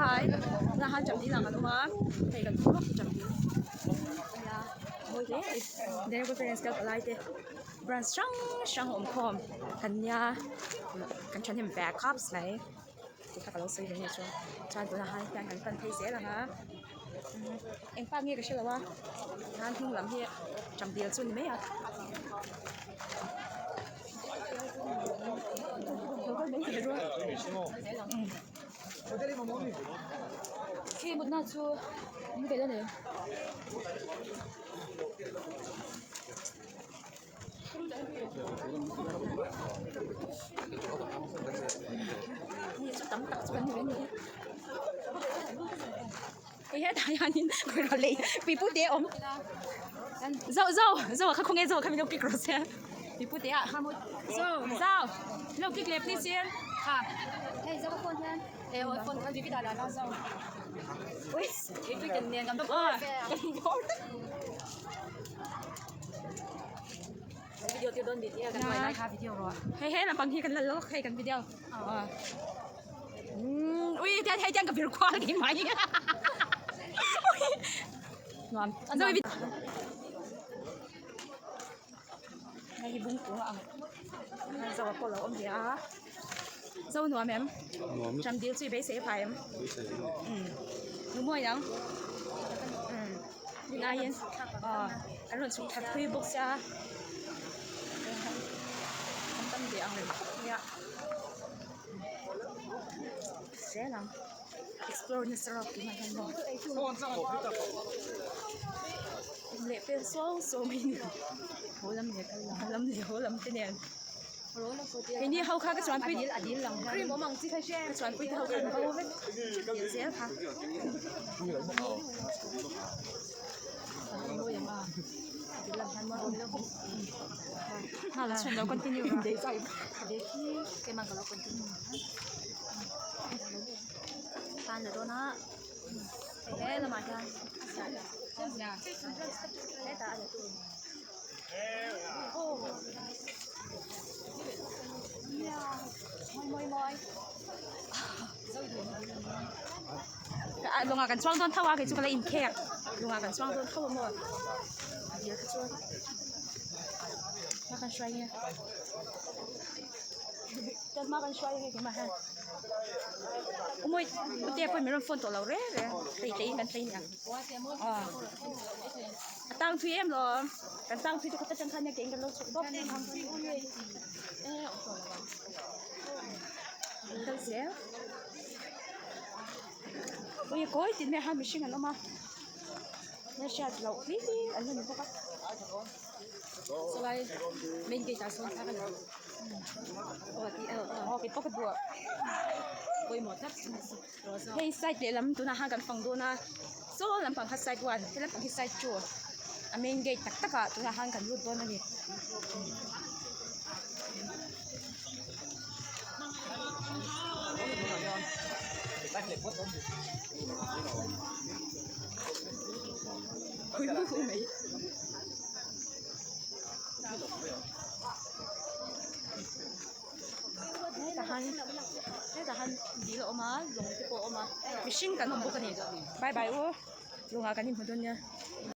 Hi tunah khan Chamdil ah kan awm a hei kan hmu lawk hi Chamdil a nia mawi hle a ni Daniel parents kal palai te branch hrang hrang a awm khawm kan nia kan thahnem ve khawp mai tih kha ka lo sawi ve nih chu chuan tunah hian hian kan pan phei zel ang a eng park nge ka hrelo a khan hnung lam hi Chamdil chu a ni mai a. Khi mutna chu an velh a ni. Mi chu tam tak chu an ni ve a ni. Hei hetah hianin kawr lei pipu te a awm zo zo zo a kha khawnge zo kha min lo kik rawh se pipu te ah zo zo min lo kik leh please in kha hei zo ka phone hian e aw phone kha vi dah dah zo ui keipui kan nen kan bawr kan bawr video tir dawn bit kan buai lai kha video rawh hei he lampang hi kan la lawk hei kan video Ui tian hei tian ka vir kual ngei mai nuam zo i hei hi bung kung a ang zo a pawh lo awm ve a zo nuam em ṭam dil chu i beisei a phai em nu mawi ang tunlaiin an rawn chhuk thla thui bawk sia an tam ve ang reng khawp mai a. Zel ang explore nasa rawk tih hian maw leh pel suau suau mai ni haw lam leh kal lam lam leh haw lam te nen keini ho kha ka chuanpui ka chuanpui te ho kha an bo vek zel kha. Lawngah kan chuang dawn tho a kei chu ka la inkhek lawngah kan chuang dawn tho a maw a dil kha chuan hma kan hruai nge chuan hma kan hruai nge keimah hian umawi ute pawhin min rawn phone tawh lo reng reng tlei tlei in kan tlei nia aw a tang thui em lawm kan tang thui te kawt atang khan nia keiin kan lo chhuk bawk kal zel. Ui kawi tih hmel khan mihring an awm a na hriat loh hlir an la ni bawk a chulai main gate ah sawn thla ka la aw kei pawh ka duh pawimawh tlat hei side lehlam tunah khan kan fang dawn a saw lampang kha side one he lampang hi side two a main gate tak tak ah tunah khan kan lut dawn a ni. Hetah han hetah han dil a awm a lawng te pawh a awm a mihring kan awm bawk a ni bye bye u lawngah kan inhmu dawn nia.